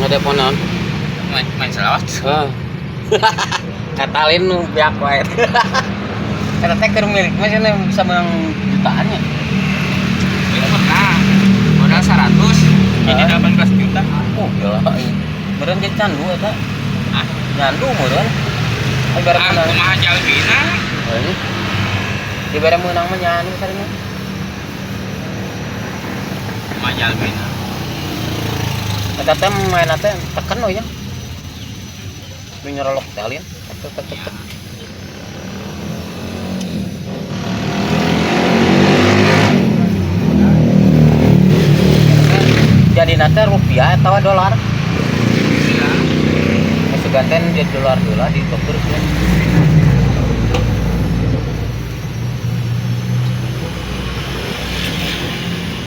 Telepon naon? Main selawat. Heeh. Katalin nu beak wae. Eta teh keur milik mah cenah bisa menang jutaan nya. Itu pernah modal 100 jadi Hah? 18 juta. Oh, gila. Meureun jadi candu eta. Ah, Nyandu meureun. Ai bare ah, menang. Kumaha jalmina? Heuh. Di bare meunang mah nyandu sareng. Kumaha jalmina? Eta teh mainna teh teken we nya. Nu nyerolok teh alin. Tek tek tek tek. Jadi nate rupiah atau dolar? Iya. Sugan teh jadi dolar dolar di tuker ya.